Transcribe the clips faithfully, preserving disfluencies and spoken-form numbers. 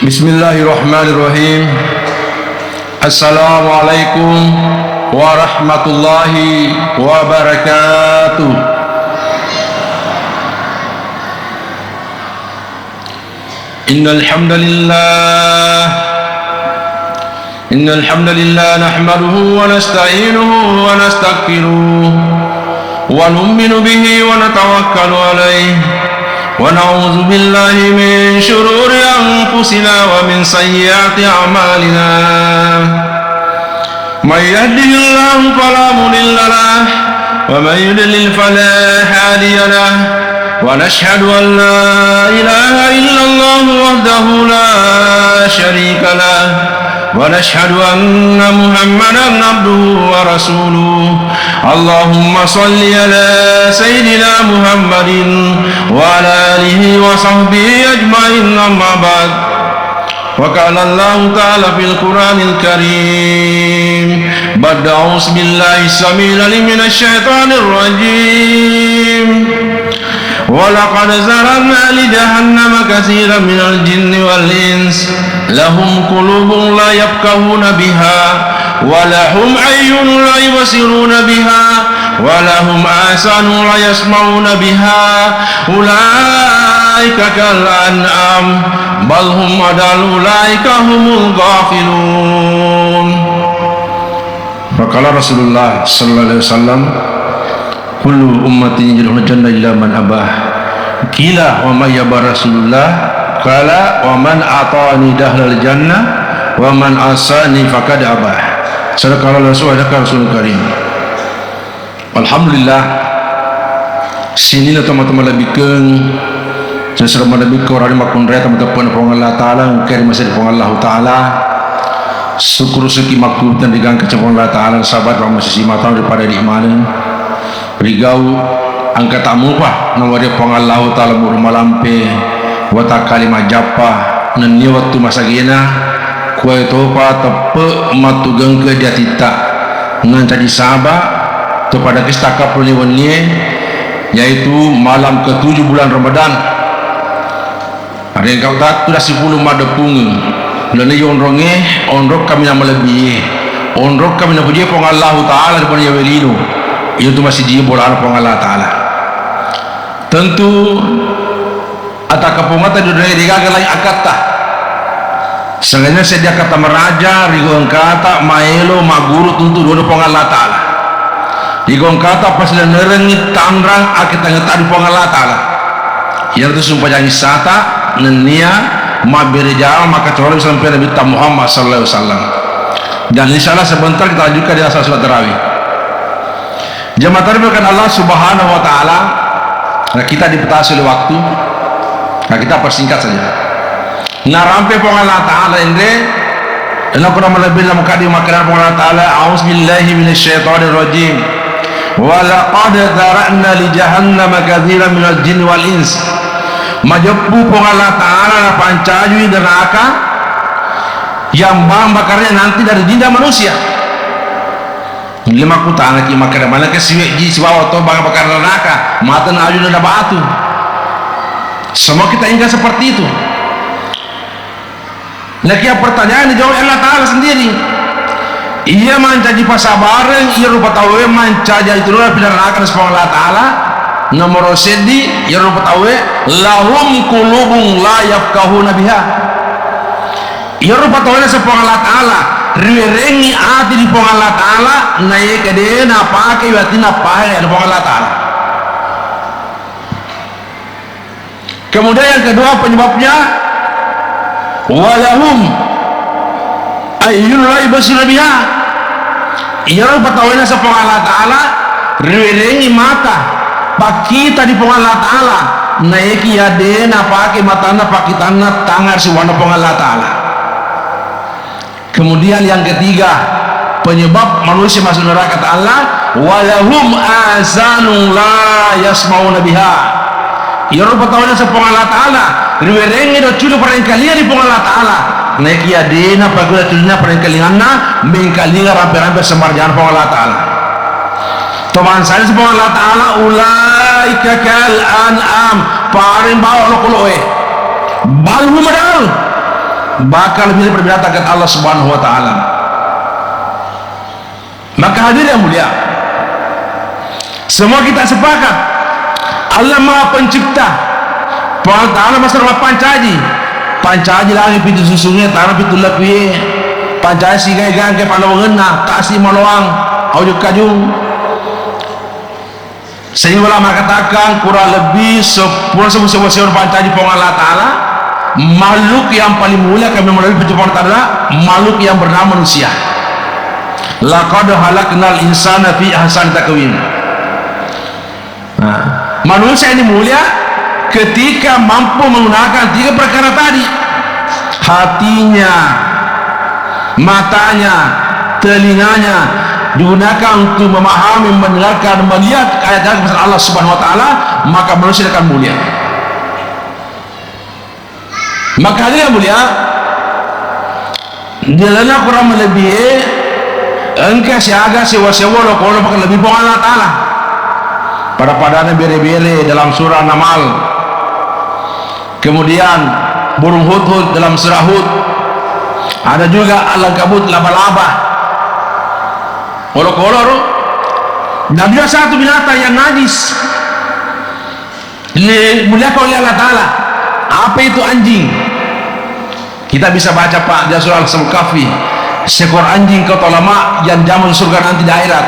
Bismillahirrahmanirrahim. Assalamualaikum warahmatullahi wabarakatuh. Innal hamdalillah. إن الحمد لله نحمده ونستعينه ونستغفره ونؤمن به ونتوكل عليه ونعوذ بالله من شرور أنفسنا ومن سيئات أعمالنا. من يهده الله فلا مضل له ومن يضلل فلا هادي له. ونشهد أن لا إله إلا الله وحده لا شريك له. ونشهد أن محمدا عبده ورسوله. اللهم صل على سيدنا محمد وعلى آله وصحبه أجمعين. أما بعد. وقال الله تعالى في القرآن الكريم بعد أعوذ بالله السميع العليم من الشيطان الرجيم. ولقد ذرأنا لجهنم كثيرا من الجن والإنس لهم قلوب لا يفقهون بها ولهم أعين لا يبصرون بها ولهم آذان لا يسمعون بها أولئك كالأنعام بل هم أضل أولئك هم الغافلون. Faqala Rasulullah sallallahu alaihi wasallam, "Kullu ummati yadkhulul jannah illa man abah." Qila, "Wa man yaba Rasulullah?" Qala, "Wa man ata'ani dakhalal jannah, wa man asani faqad abah." Sadaqallahu Rasul, sadaqar Rasul Karim. Alhamdulillah, sininna tomatoa malebbikeng, sesero malebbikeng orang makkunrai tomatoa Puang Allah Ta'ala, engkai ri masei Puang Allah Ta'ala. Syukur seki makkutang digangka Puang Allah Ta'ala, sabar pa masisi matang daripada di maneng. Rigau engka tamupa nawari Puang Allah Ta'ala muru malampe, watakkale majappa, nennia wettu masagena, kuwae topa teppe mattugengke di atitta. Nancaji saba, to pada kesta kaproni wennie, yaitu malam ketujuh bulan Ramadan. Ada yang kau tak tudah sepuluh madepung. Lani onronge, onrok kami nama lebih. Onrok kami nama je Puang Allahu Ta'ala di pania welino. Itu masih dia bola Puang Allah Ta'ala. Tentu Atakapongata di dunia degaga laing akatta. Sanggenna sedia kata maraja, rigo engkata maelo maguru tuntu dua Puang Allah Ta'ala. Rigo engkata pasilanerengi tanrang akitangeta di Puang Allah Ta'ala. Iyanatu sumpajangi sata nennia mabbere jama maka coro sampai Nabi Muhammad sallallahu alaihi wasallam. Dan insyaallah sebentar kita lanjutkan di asal surat tarawih. Jamaah termuliakan Allah Subhanahu wa Ta'ala, nah, kita dibatasi oleh waktu, nah, kita persingkat saja. Narampe Puang Allah Ta'ala enre, ena kuna malebbi dalam kadi makkeda Puang Allah Ta'ala, "A'udzu billahi minasyaitonir rajim. Wa laqad dzara'na li jahannama katsiran minal jinni wal ins." Majeppu Puang Allah Ta'ala napancajui neraka yang bang bakarnya nanti dari jinna manusia. Lima kutanaki makkeda manengka siwejji sibawa to bang bakar neraka, mata na aju na batu. Semua kita ingat seperti itu. Nah, kia pertanyaan dijawab Allah Ta'ala sendiri. Iya mancaji pasabareng, iya rupa tauwe mancaji itu pinaraka nasaba Allah Ta'ala. Nomor seddi, iya rupa tauwe lahum qulubun la yafqahuna biha. Iyaro patauwé naseng Puang Allah Ta'ala, riwéréngngi ati di Puang Allah Ta'ala, naéka dé napakei atinna pahé ri Puang Allah Ta'ala. Kemudian yang kedua penyebabnya, walahum ayyun la yubsiruna biha. Iyaro patauwé naseng Puang Allah Ta'ala, riwéréngngi mata, pakkita di Puang Allah Ta'ala, naékiya dé napaké matanna pakkitanna tangnga sibawanna Puang Allah Ta'ala. Kemudian yang ketiga, penyebab manusia masuk neraka kata Allah, walahum azanun la yasmauna biha. Iyaro patauwé naseng Puang Allah Ta'ala, riwéréngngi docculu parengkalinga di Puang Allah Ta'ala. Naékiya dé napaguna culina parengkalinganna, méngkalinga rampe-rampe sembarjana Puang Allah Ta'ala. Tomansani Puang Allah Ta'ala, ulaika kal an'am, paring bawa lokolo'é. Bal hum adal. bakal menjadi perbinatang kata Allah Subhanahu wa Ta'ala. Maka hadirin yang mulia, semua kita sepakat, Allah Maha Pencipta. Puang Ta'ala masero mappancaji. Pancaji langi pitu susungnge, tana pitu lapie. Pancaji sigae gangke panawangenna, tasi maloang, auju kajung. Sehingga ulama mengatakan kurang lebih sepuluh sewu sewu sewu pancaji Puang Allah Ta'ala, makhluk yang paling mulia kami melalui penciptaan Allah Ta'ala, makhluk yang bernama manusia. Laqad khalaqnal insana fi ahsani taqwim. Nah, manusia ini mulia ketika mampu menggunakan tiga perkara tadi. Hatinya, matanya, telinganya digunakan untuk memahami, mendengarkan, melihat ayat-ayat besar Allah Subhanahu wa Ta'ala, maka manusia akan mulia. Maka hadirin yang mulia, di dalam kurang lebih engka siaga sewa-sewa lo kalau lebih Puang Allah Ta'ala. Pada-padana bere-bere dalam surah Namal. Kemudian burung hudhud dalam surah Hud. Ada juga al-ankabut, laba-laba. Olok-olok, ro. Dan juga satu binatang yang najis. Dimuliakan oleh Allah Ta'ala. Apa itu anjing? Kita bisa baca, Pak, di surah Al-Kahfi. Seekor anjing kata ulama yang jamu surga nanti di akhirat.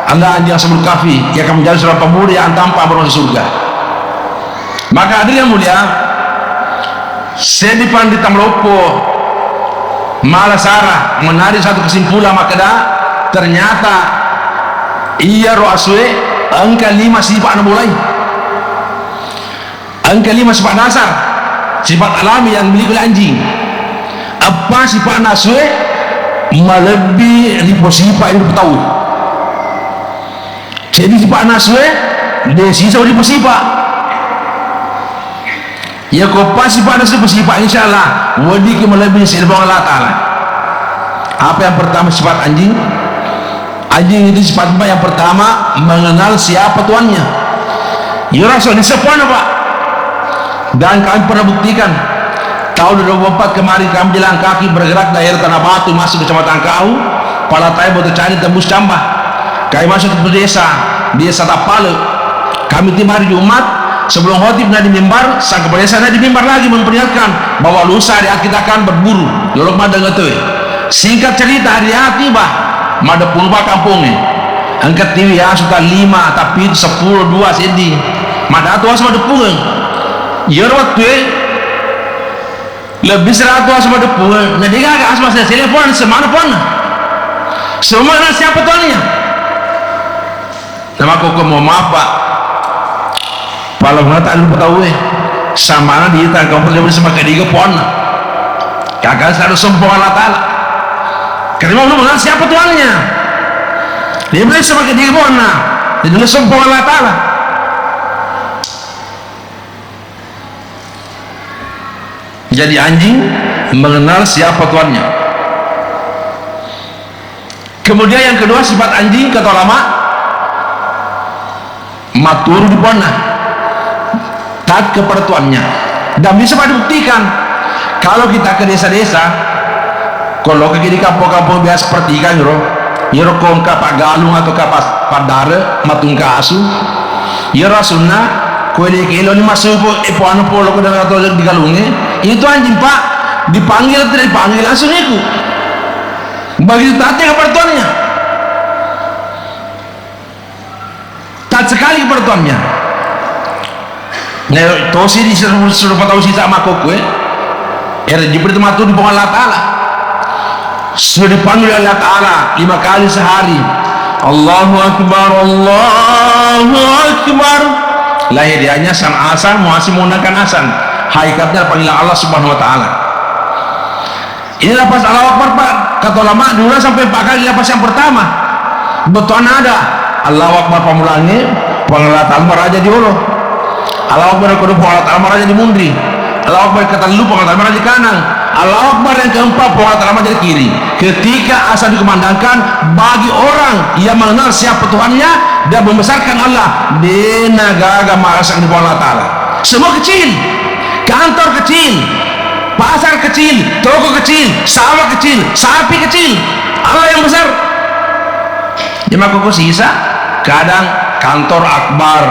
Ada anjing Ashabul Kahfi yang akan menjadi seorang pemuda yang tampan bermasuk surga. Maka hadirin yang mulia, seddi panrita maloppo mala sara menarik satu kesimpulan makkeda, ternyata iyaro asue engka lima sifat nabolai. Engka lima sifat dasar, sifat alami yang dimiliki oleh anjing. Eppa sifat asue malebbi ri sifat rupa tau. Jadi sifat asue de sisa ri sifat. Ya ko eppa sifat asue sifat, insyaallah weddikki malebbi ri Allah Ta'ala. Apa yang pertama sifat anjing? Anjing itu sifat yang pertama mengenal siapa tuannya. Iyaro asue nisseng puanna, Pak. Dan kami pernah buktikan. Tahun dua ribu empat kemarin kami jalan kaki bergerak daerah Tanah Batu masuk Kecamatan Kahu, Palatai, Batu Cani, tembus Camba. Kami masuk ke desa, Desa Tappale. Kami tiba hari Jumat, sebelum khotib naik di mimbar, sang kepala desa naik di mimbar lagi memperingatkan bahwa lusa hari Ahad kita akan berburu. Lolok madang itu. Singkat cerita, hari Ahad tiba, madeppung pa kampongnya. Engka tiwi asu ta lima, ta pitu, seppulo, dua seddi. Madatu asu madeppungeng. Iyaro wettue lebbi seratu asu madeppungeng, na degaga asu masessele puanna, semana puanna. Semana siapa tuannya? Namakkokko, mohon maaf, Pak. Pala mengata ada lupa tahu eh. Samana di tangkap perjalanan sama ketiga puanna. Kagak selalu sombong Allah Ta'ala. Karena mau mengenal siapa tuannya. Dia boleh sama ketiga puanna. Jadi lu sombong Allah Ta'ala. Jadi anjing mengenal siapa tuannya. Kemudian yang kedua, sifat anjing kata ulama, maturu di puanna, taat kepada tuannya. Dan bisa dibuktikan kalau kita ke desa-desa, kalau ke di kampung-kampung biasa seperti ikan, ro, iyaro kongka Pak Galung atau Pak Paddare matungka asu, iyaro asunna, kue de kelo ni masuk, eh, puanu polo ke dalam atau di galunge, itu anjing, Pak, dipanggil tidak dipanggil langsung ikut. Begitu taatnya kepada tuannya. Taat sekali kepada tuannya. Nah, tosi di seru-, seru patau sita makkokkoe. Era Jibril itu matu di Puang Allah Ta'ala. Sudah dipanggil Allah Ta'ala lima kali sehari. Allahu Akbar, Allahu Akbar. Lahiriahnya san asan, muasi menggunakan asan. Hakikatnya panggilan Allah Subhanahu wa Ta'ala. Ini lafaz Allahu Akbar, Pak. Kata ulama, diulang sampai empat kali lafaz yang pertama. Bettuanna ada. Allahu Akbar pammulangnge, Puang Allah Ta'ala maraja di olo. Allahu Akbar yang kedua, Puang Allah Ta'ala maraja di munri. Allahu Akbar yang ketellu, Puang Allah Ta'ala maraja di kanang. Allahu Akbar yang keempat, Puang Allah Ta'ala maraja di kiri. Ketika asan dikumandangkan, bagi orang yang mengenal siapa Tuhannya dan membesarkan Allah, dena gaga marasa di Puang Allah Ta'ala. Semua kecil. Kantor kecil. Pasar kecil, toko kecil, sawah kecil, sapi kecil, Allah yang besar. Dia mako ko sisa, kadang kantor akbar,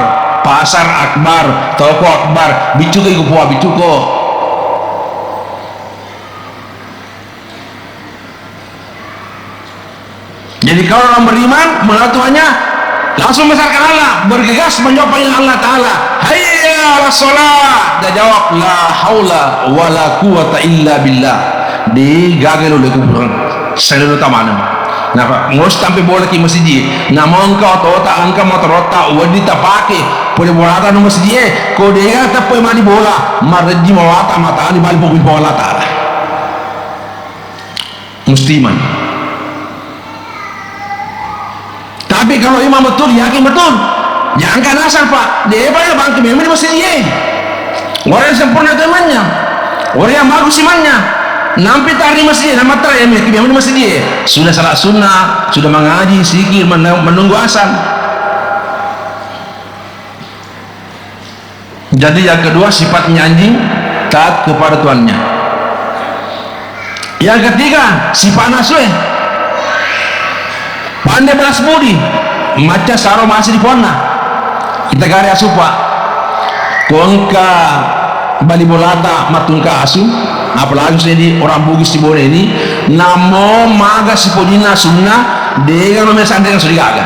pasar akbar, toko akbar, biccu ko iko poa biccu ko. Jadi kalau orang beriman, mengenal Tuhannya, langsung besarkan Allah, bergegas menjawab panggilan Allah Ta'ala. "Hayya ala sholah." Dia jawab, "La haula wala quwata illa billah." Di gaga lo le kuburan. Saya lo tamana. Nah, ngos tampe bola ki masjid. Nah, mongka oto-ota angka motorotta, wedi tapake. Pole bolata no masjid e. Ko dega teppe mani bola, marejji mawata mata ni bali pokok Allah Ta'ala. Musliman. Tapi kalau imam betul, yakin betul. Jangan kan asal, Pak. Dia, Pak, ya, bangkit memang di masjid dia. Orang yang sempurna itu imannya. Orang yang bagus imannya. Nampi tari masjid, nama tari yang memang di masjid dia. Sudah salat sunnah, sudah mengaji, zikir, menunggu azan. Jadi yang kedua, sifatnya anjing taat kepada tuannya. Yang ketiga, sifat nasue. Pande balas budi, macca saro masi di puanna. Kita gare asupa. Ko engka bali bolata matungka asu, apalagi saya di orang Bugis di Bone ini, namo maga sipodina sunna, dega lo mesandeng sudah gaga.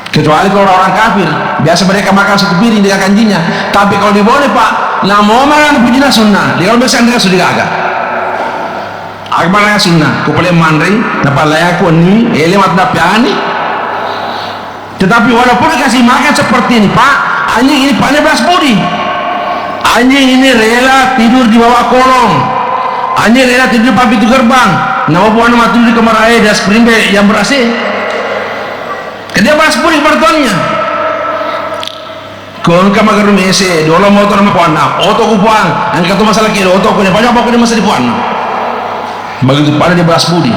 Kecuali kalau orang-orang kafir, biasa mereka makan satu piring dengan kanjinya. Tapi kalau di Bone, Pak, namo mangan pujina sunnah, dia kalau biasa mereka sudah gaga. Agmana sunnah, ko pale manre, napalai aku ni, ele mat napiani. Tetapi walaupun dikasih makan seperti ini, Pak, anjing ini pandai belas budi. Anjing ini rela tidur di bawah kolong. Anjing rela tidur di depan pintu gerbang. Namo buana matu di kamar air, dia spring bed yang berasih. Dia balas budi kepada tuannya. Ko engka magarung mese, dolo motor nama puanna, oto ku puang, engka tu masalah kira oto ku, dia banyak apa ku dia masa di puanna. Begitu pada dia balas budi.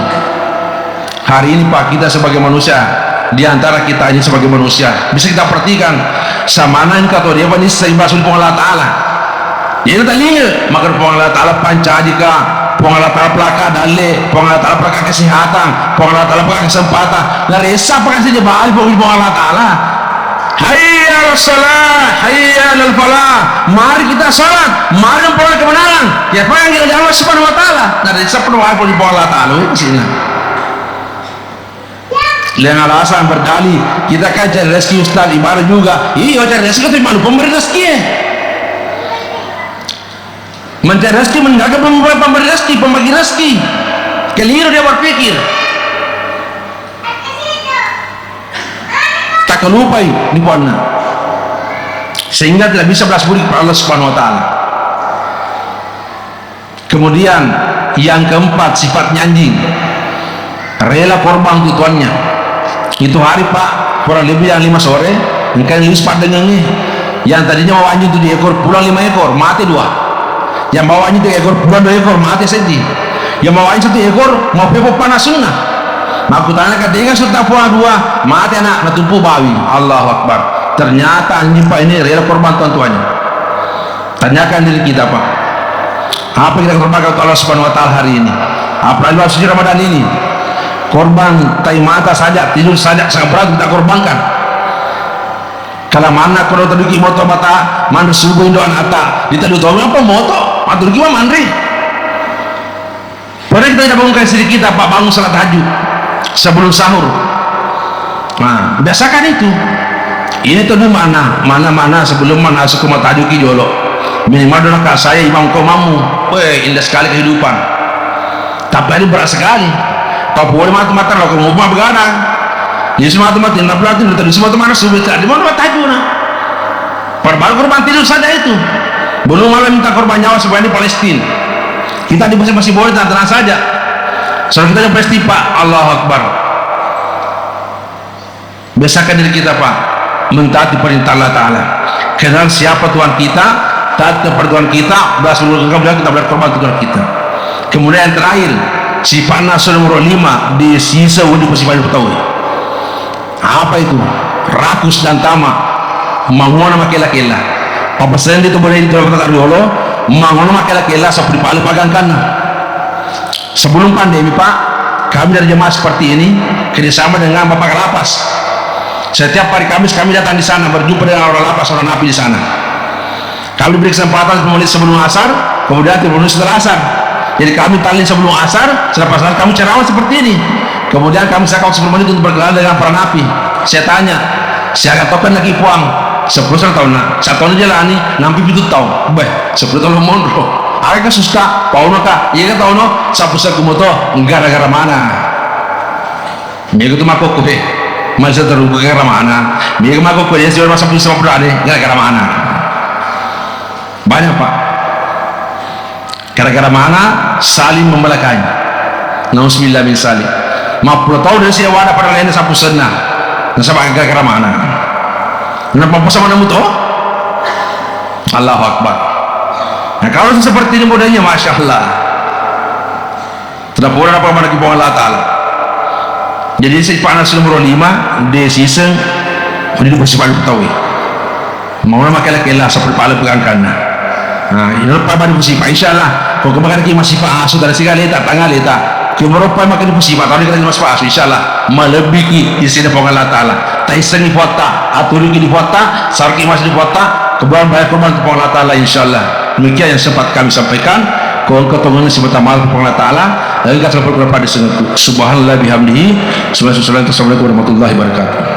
Hari ini, Pak, kita sebagai manusia, di antara kita ini sebagai manusia, bisa kita perhatikan, samana engka to dia, Pak, ini sering balas budi Puang Allah Ta'ala. Jadi talinga, maka Puang Allah Ta'ala pancajika, Puang Allah Ta'ala pelaka dalle, Puang Allah Ta'ala pelaka kesehatan, Puang Allah Ta'ala pelaka kesempatan. Naresa apa kasih dia balik Puang Allah Ta'ala. Hayya ala salah, hayya ala falah. Mari kita salat, mari memperoleh kebenaran. Ya, apa yang diajak Allah Subhanahu wa Ta'ala. Naresa apa doa Puang Allah Ta'ala, weh, kesini. Dengan alasan berdalih, kita kan cari rezeki, Ustaz, ibadah juga. Iya, cari rezeki, tapi malu pemberi rezeki, eh. Mencari rezeki, menjaga pemberi, pemberi rezeki, pembagi rezeki. Keliru dia berpikir. Tak kelupai di puanna. Sehingga tidak bisa belas budi kepada Allah Subhanahu wa Ta'ala. Kemudian, yang keempat, sifatnya anjing. Rela korban untuk tuannya. Itu hari, Pak, kurang lebih yang lima sore, engka yang lius paddengengnge. Yang tadinya mau anjing tujuh ekor, pulang lima ekor, mati dua. Yang bawa anjing tiga ekor, pulang dua ekor, mati seddi. Yang bawa anjing satu ekor, mau pepo panas sunnah. Makkutana ka, "Dengan sunnah pulang dua, mati anak, natumpu bawi." Allahu Akbar. Ternyata anjing, Pak, ini rela korban tuan-tuannya. Tanyakan diri kita, Pak. Apa kita korbankan untuk Allah Subhanahu wa Ta'ala hari ini? Apalagi bulan suci Ramadan ini. Korban tai mata saja, tidur saja, sangat berat kita korbankan. Kalau mana kalau taduki moto mata, mana subuh indo anata, ditadu tahu apa moto, maturuki manre. Padahal kita tidak bangunkan istri kita, Pak, bangun salat tahajud sebelum sahur. Nah, biasakan itu. Ini tuh di mana, mana, mana sebelum mana suku mata tahajud ki jolo. Minimal dua rakaat saya imam ko mamu. Weh, indah sekali kehidupan. Tapi ini berat sekali. Kau boleh mati mata lo, kamu mau begadang. Jadi semua mati, tidak berarti tidak semua mana subuh tak di mana mata tahajud nah. Perbaru korban tidur saja itu. Belum malah minta korban nyawa supaya ini Palestina. Kita di masing-masing boleh tenang-tenang saja. Soal kita yang pasti, Pak, Allahu Akbar. Biasakan diri kita, Pak, mentaati perintah Allah Ta'ala. Kenal siapa Tuhan kita, taat kepada Tuhan kita, belas kemudian kita berkorban untuk Tuhan kita. Kemudian yang terakhir, sifatna sudah nomor lima di sisa wujud sifat tahu. Apa itu? Rakus dan tamak. Manguana makela-kela. Apa sendiri itu boleh itu kata riolo. Mangono makkela-kela sapuri pale pagangkanna. Sebelum pandemi, Pak, kami dari jemaah seperti ini kerjasama dengan Bapak Kalapas. Setiap hari Kamis kami datang di sana, berjumpa dengan orang lapas, orang napi di sana. Kami beri kesempatan sepuluh menit sebelum asar, kemudian tiga puluh menit setelah asar. Jadi kami talin sebelum asar, selepas asar kami ceramah seperti ini. Kemudian kami sediakan sepuluh menit untuk berkenalan dengan para napi. Saya tanya, "Siaga tau kan lagi puang?" "Sepuluh tahun nak, satu tahun jalani, nampi pitu tahun." "Beh, sepuluh tahun monro." Aga kasus ka, pauno ka, iya ka tauno, sapu-sapu moto, gara-gara mana? Mega tu makkokko, he. Masa terus gara-gara mana? Mega makkokko, dia sudah masuk sama berani, gara-gara mana? Banyak, Pak. Gara-gara mana? Saling membelakangi. Nauzubillah min zalik. Mappulo tau dari siawana pada lainnya sapu senna. Nasaba gara-gara mana? Kenapa sama namu to? Allahu Akbar. Nah, kalau seperti ini modalnya, Masya Allah. Tadapura apa mana ki Puang Allah Ta'ala. Jadi, sipa'na nomor lima, de siseng, kodi dipasipa tauwe. Mauna makkela-kela, sapuri pale pegangkanna. Nah, ino pa bani musipa, insya Allah. Ko kebakar ki masipa asu, tadi siga leta, tanga leta. Ki meropa makin musipa, tadi kali masipa asu, insya Allah. Malebbi ki di sini Puang Allah Ta'ala. Taisengi Puatta, aturiki di Puatta, sarki masih di Puatta, kebulan bayar korban ke Puang Allah Ta'ala, insya Allah. Demikian yang sempat kami sampaikan. Ko engka tongeng sipata maaf Puang Allah Ta'ala, engka sampaikan pada sengku. Subhanallah bihamdihi. Subhanallah. Assalamualaikum warahmatullahi wabarakatuh.